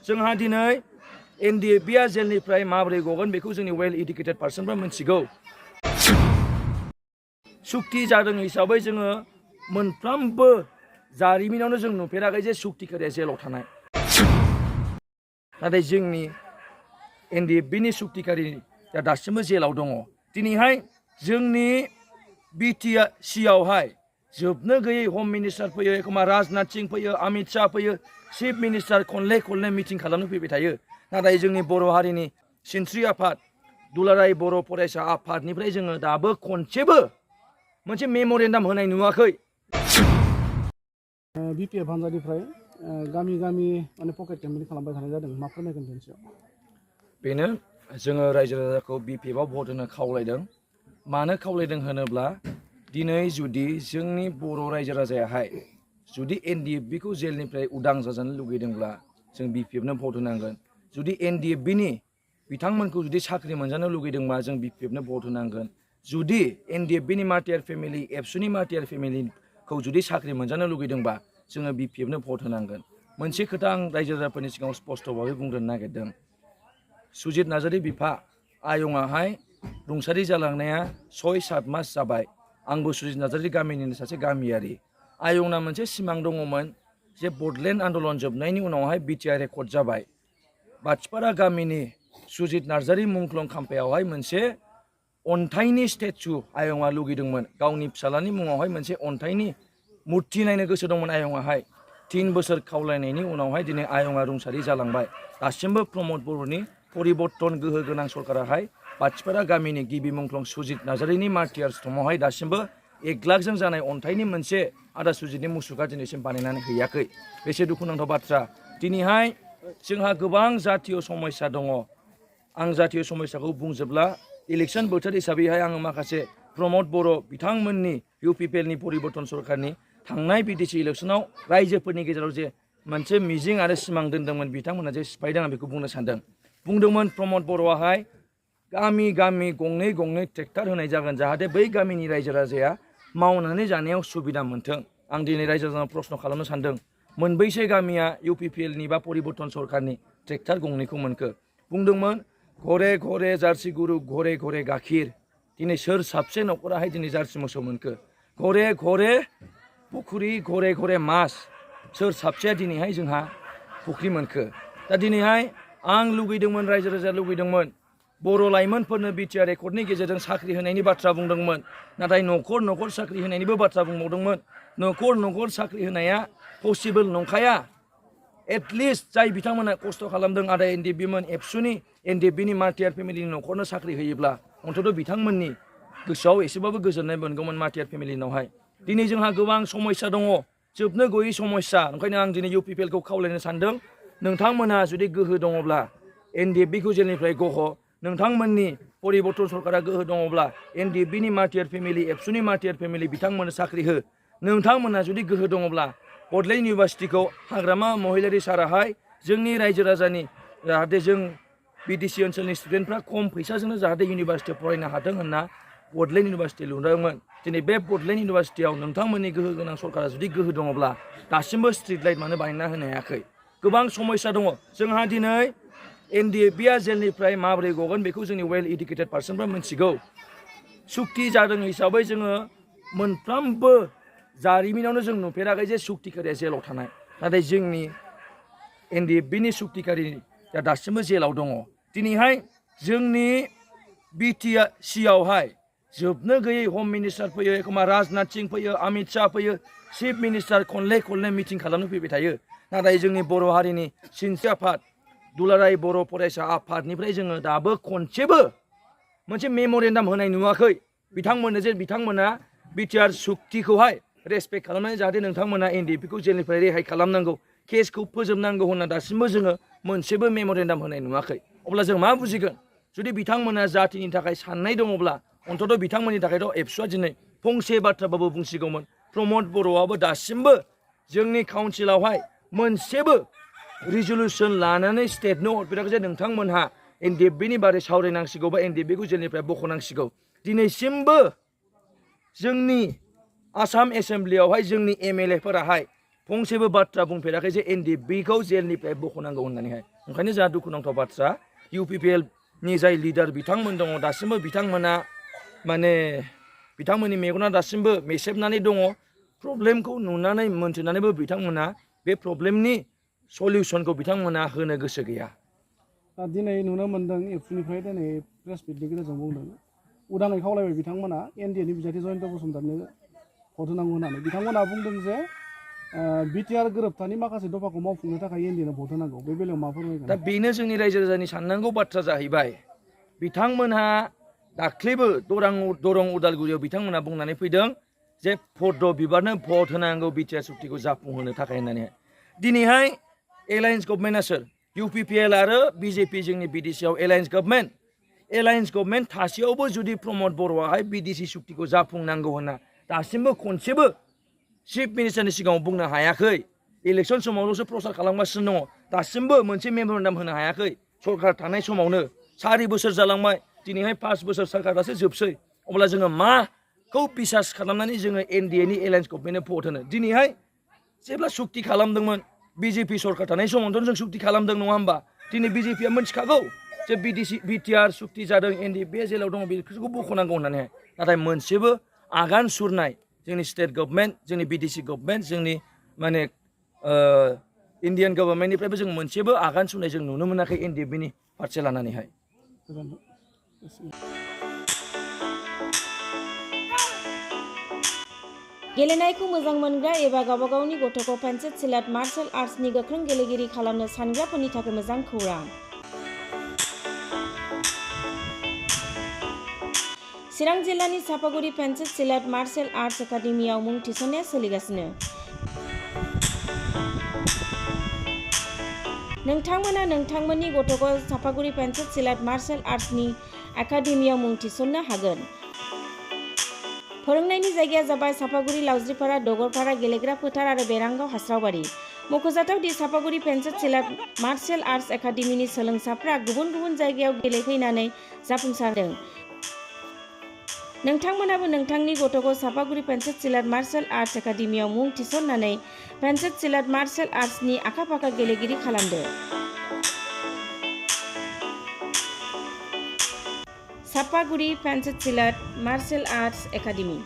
जोंहा दिनै एनडिएफबिआ जेलनिफ्राय माबोरै गगोन बेखौ जोंनि वेल एडुकेटेड पार्सनफ्रा मिथिगौ। सुक्ति जादों हिसाबै जोङो मोनफ्रोमबो जारिमिनावनो जों नुफेराखै जे सुक्तिकारिया जेलाव थानाय। नाथाय जोंनि एनडिएफबिनि सुक्तिकारिया दासिमबो जेलाव दङ। दिनैहाय जोंनि बिटिसिआवहाय जोबनो गैयै हम मिनिस्टार फैयो, एखम्बा राजनाथ सिं फैयो, अमित शाह फैयो, चिफ मिनिस्टार खनले मिटिं खालामनो फैबाय थायो। नाथाय जोंनि बर' हारिनि सिनस्रि आफाद दुलाराय बर' फरायसा आफादनिफ्राय जोङो दाबो खनसेबो मोनसे मेम'रेन्डाम होनाय नुवाखै। बिपिएफ हान्जानिफ्राय गामि माने पकेट केम्पेइन खालामबाय थानाय जादों, मा फोरमायगोन बेनि सायाव? बेनो जोङो रायजो राजाखौ बिपिएफआव भट होनो खावलायदों। मानो खावलायदों होनोब्ला दिनै जुदि जोंनि बर' रायजो राजायाहाय जुदि एनडिएफबिखौ जेलनिफ्राय उदां जाजानो लुगैदोंब्ला जों बिपिएफनो भट होनांगोन। जुदि एनडिएफबिनि बिथांमोनखौ जुदि साख्रि मोनजानो लुगैदोंबा जों बिपिएफनो भट होनांगोन। जुदि एनडिएफबिनि मार्टियार फेमिलि, एबसुनि मार्टियार फेमिलिखौ जुदि साख्रि मोनजानो लुगैदोंबा जोङो बिपिएफनो भट होनांगोन। मोनसे खोथा आं रायजो राजाफोरनि सिगाङाव स्पष्टभाबै बुंग्रोनो नागिरदों। सुजित नार्जारि बिफा आयंआहाय रुंसारि जालांनाया 6-7 मास जाबाय। आंबो सुजित नार्जारि गामिनिनो सासे गामियारि। आयंना मोनसे सिमां दङमोन जे बडलेण्ड आन्दलन जोबनायनि उनावहाय बिटिआर रेकर्ड जाबाय। बाथिपारा गामिनि सुजित नार्जारि मुंख्लं खाम्फायावहाय मोनसे अन्थाइनि स्टेचु आयंआ लुगैदोंमोन। गावनि फिसालानि मुङावहाय मोनसे अन्थाइनि मुर्ति नायनो गोसो दंमोन आयंआहाय। 3 बोसोर खावलायनायनि उनावहाय दिनै आयंआ रुंसारि जालांबाय। दासिमबो प्रमद बर'नि परिबर्तन गोहो गोनां सरकाराहाय बाथिपारा गामिनि गिबि मुंख्लं सुजित नार्जारिनि मार्टियार स्तम्भआवहाय दासिमबो 1 लाखजों जानाय अन्थाइनि मोनसे आदा सुजितनि मुसुखा दिनैसिम बानायनानै हैयाखै। बेसे दुखुनांथाव बाथ्रा। दिनैहाय जोंहा गोबां जातीय समस्या दङ। आं जातीय समस्याखौ बुंजोबला। इलेक्सन बोथोर हिसाबैहाय आङो माखासे प्रमद बर' बिथांमोननि इउपिपिएलनि परिबर्तन सरकारनि थांनाय बिटिसि इलेक्सनाव रायजोफोरनि गेजेराव जे मोनसे मिजिं आरो सिमां दोनदोंमोन, बिथांमोना जे सिफायदों, आं बेखौ बुंनो सानदों। बुंदोंमोन प्रमद बर'आहाय गामि गंनै ट्रेक्टर होनाय जागोन, जाहाथे बै गामिनि रायजो राजाया मावनानै जानायाव सुबिदा मोनथों। आं दिनै रायजो राजानाव प्रश्न खालामनो सानदों, मोनबैसे गामिया इउपिपिएलनि बा परिबर्तन सरकारनि ट्रेक्टर गंनैखौ मोनखो? बुंदोंमोन घरे घरे जार्सि गुरु, घरे घरे गाखिर। दिनै सोर साबसे न'खराहाय दिनै जार्सि मोसौ मोनखो? घरे घरे फुख्रि, घरे घरे मास। सोर साबसेया दिनैहाय जोंहा फुख्रि मोनखो? दा दिनैहाय आं लुगैदोंमोन, रायजो राजाया लुगैदोंमोन, बर' लाइमोनफोरनो बिटिआर रेकर्डनि गेजेरजों साख्रि होनायनि बाथ्रा बुंदोंमोन। नाथाय न'खर साख्रि होनायनिबो बाथ्रा बुंबावदोंमोन। न'खर साख्रि होनाया पसिबोल नंखाया। एटलिस्ट जाय बिथांमोना खस्थ' खालामदों, आदा एनडिएफबिमोन, एबसुनि एनडिएफबिनि मार्टियार फेमिलिनि न'खरनो साख्रि होयोब्ला अन्तत' बिथांमोननि गोसोआव एसेबाबो गोजोननाय मोनगौमोन मार्टियार फेमिलिनावहाय। दिनै जोंहा गोबां समस्या दङ, जोबनो गैयै समस्या। ओंखायनो आं दिनै इउपिपिएलखौ खावलायनो सानदों, नोंथांमोनहा जुदि गोहो दङब्ला एनडिएफबिखौ जेलनिफ्राय गह'। नोंथांमोननि परिबर्तन सरकारा गोहो दङब्ला एनडिएफबिनि मार्टियार फेमिलि, एबसुनि मार्टियार फेमिलि बिथांमोननो साख्रि हो। नोंथांमोनहा जुदि गोहो दङब्ला बडलेण्ड इउनिभार्सिटिखौ हाग्रामा महिलारि साराहाय जोंनि रायजो राजानि, जाहाथे जों बिटिसि ओनसोलनि स्टुडेन्टफ्रा खम फैसाजोंनो जाहाथे इउनिभार्सिटियाव फरायनो हाथों होनना बडलेण्ड इउनिभार्सिटि लुदोंमोन। दिनै बे बडलेण्ड इउनिभार्सिटियाव नोंथांमोननि गोहो गोनां सरकारा जुदि गोहो दङब्ला दासिमबो स्ट्रिट लाइट मानो बानायना होनो हायाखै? गोबां समस्या दङ। जोंहा दिनै एनडिएफबिआ जेलनिफ्राय माबोरै गगोन बेखौ जोंनि वेल एडुकेटेड पार्सनफ्रा मिथिगौ। सुक्ति जादों हिसाबै जोङो मोनफ्रोमबो जारिमिनावनो जों नुफेराखै जे सुक्तिकारिया जेलाव थानाय। नाथाय जोंनि एनडिएफबिनि सुक्तिकारिया दासिमबो जेलाव दङ। दिनैहाय जोंनि बिटिसिआवहाय जोबनो गैयै हम मिनिस्टार फैयो, एखम्बा राजनाथ सिं फैयो, अमित शाह फैयो, चिफ मिनिस्टार खनले मिटिं खालामनो फैबाय थायो। नाथाय जोंनि बर' हारिनि सिनस्रि आफाद दुलाराय बर' फरायसा आफादनिफ्राय जोङो दाबो खनसेबो मोनसे मेम'रेन्डाम होनाय नुवाखै। बिथांमोना बिटिआर सुक्तिखौहाय रेसपेक्ट खालामनानै जाहाथे नोंथांमोना एनडिएफबिखौ जेलनिफ्राय रेहाय खालामनांगौ, केसखौ फोजोबनांगौ होनना दासिमबो जोङो मोनसेबो मेम'रेन्डाम होनाय नुवाखै। अब्ला जों मा बुजिगोन? जुदि बिथांमोना जातिनि थाखाय साननाय दङब्ला अन्तत' बिथांमोननि थाखायथ' एबसुआ दिनै फंसे बाथ्राबाबो बुंसिगौमोन। प्रमद बर'आबो दासिमबो जोंनि काउन्सिलावहाय मोनसेबो रिजलिउसन लानानै स्टेटनो हरफेराखै जे नोंथांमोनहा एनडिएफबिनि बारै सावरायनांसिगौ बा एनडिएफबिखौ जेलनिफ्राय बख'नांसिगौ। दिनैसिमबो जोंनि आसाम एसेम्ब्लियावहाय जोंनि एमएलएफोराहाय फंसेबो बाथ्रा बुंफेराखै जे एनडिएफबिखौ जेलनिफ्राय बख'नांगौ होननानैहाय। ओंखायनो जोंहा दुखुनांथाव बाथ्रा UPPL नि जाय लिडार बिथांमोन दङ दासिमबो बिथांमोना माने बिथांमोननि मेगना दासिमबो मेसेबनानै दङ प्रब्लेमखौ नुनानै मोन्थिनानैबो बिथांमोना बे प्रब्लेमनि सलिउसनखौ बिथांमोना होनो गोसो गैया दा दिनै नुनो मोन्दों एबसुनिफ्राय दिनै प्रेस मिटनि गेजेरजों बुंदों उदाङै खावलायबाय बिथांमोना एनडिएनि बिजाथि जयन्त बसुमतारिनो भट होनांगौ होननानै बिथांमोना बुंदों जे बिटिआर गोरोबथानि माखासे दफाखौ मावफुंनो थाखाय एनडिएनो भट होनांगौ बे बेलायाव मा फोरमायगोन दा बेनो जोंनि रायजो राजानि साननांगौ बाथ्रा जाहैबाय बिथांमोनहा दाख्लैबो दरं उदालगुरियाव बिथांमोना बुंनानै फैदों जे भद्र बिबारनो भट होनांगौ बिटिआर सुक्तिखौ जाफुंहोनो थाखाय होननानै दिनैहाय एलायन्स गभर्नमेन्टआ सोर UPPL आरो BJP जोंनि BDCआव एलायन्स गभर्नमेन्ट थासेयावबो जुदि प्रमद बर'आहाय BDC सुक्तिखौ जाफुंनांगौ होनना दासिमबो खनसेबो चिफ मिनिस्टारनि सिगाङाव बुंनो हायाखै इलेक्सन समावल'सो प्रसार खालामगासिनो दङ दासिमबो मोनसे मेम'रेन्डाम होनो हायाखै सरकार थानाय समावनो 4 बोसोर जालांबाय दिनैहाय 5 बोसोर सरकारासो जोबसै अब्ला जोङो माखौ बिसास खालामनानै जोङो एनडिएनि एलायन्स गभर्नमेन्टनो भट होनो दिनैहाय जेब्ला सुक्ति खालामदोंमोन BJP सरकार थानाय समावथ' जों सुक्ति खालामदों नङा होमबा दिनै BJPआ मिथिखागौ जे बिटिआर सुक्ति जादों एनडिए बे जेलाव दङ बेखौ बख'नांगौ होननानै नाथाय मोनसेबो आगान सुरनाय जोंनि स्टेट गभर्नमेन्ट जोंनि BDC गभर्नमेन्ट जोंनि माने इन्डियान गभर्नमेन्टनिफ्रायबो जों मोनसेबो आगान सुरनाय जों नुनो मोनाखै एनडिएफबिनि फारसे लानानैहाय गेलेनायखौ मोजां मोनग्रा एबा गावबा गावनि गथ'खौ पेन्सिल सिलाट मार्शेल आर्ट्सनि गोख्रों गेलेगिरि खालामनो सानग्राफोरनि थाखाय मोजां खौरां चिरां जिल्लानि चापागुरि पेन्सिल सिलाट मार्शेल आर्ट्स एकाडेमियाव मुं थिसननाया सोलिगासिनो नोंथांमोना नोंथांमोननि गथ'खौ चापागुरि पेन्सिल सिलाट मार्शेल आर्ट्सनि एकाडेमियाव मुं थिसननो हागोन फोरोंनायनि जायगाया जाबाय चापागुरि लावज्रिपारा दगरपारा गेलेग्रा फोथार आरो बेरांगाव हास्रावबारि मख'जाथाव दि चापागुरि पेन्सिल सिलाट मार्शेल आर्ट्स एकाडेमिनि सोलोंसाफ्रा गुबुन गुबुन जायगायाव गेलेहैनानै जाफुंसारदों नोंथांमोनाबो नोंथांनि गथ'खौ चापागुरि पेन्सिल सिलाट मार्शेल आर्ट्स एकाडेमियाव मुं थिसननानै पेन्सिल सिलाट मार्शेल आर्ट्सनि आखा-फाखा गेलेगिरि खालामदो चापागुरि पेन्सिल सिलाट मार्शेल आर्ट्स एकाडेमि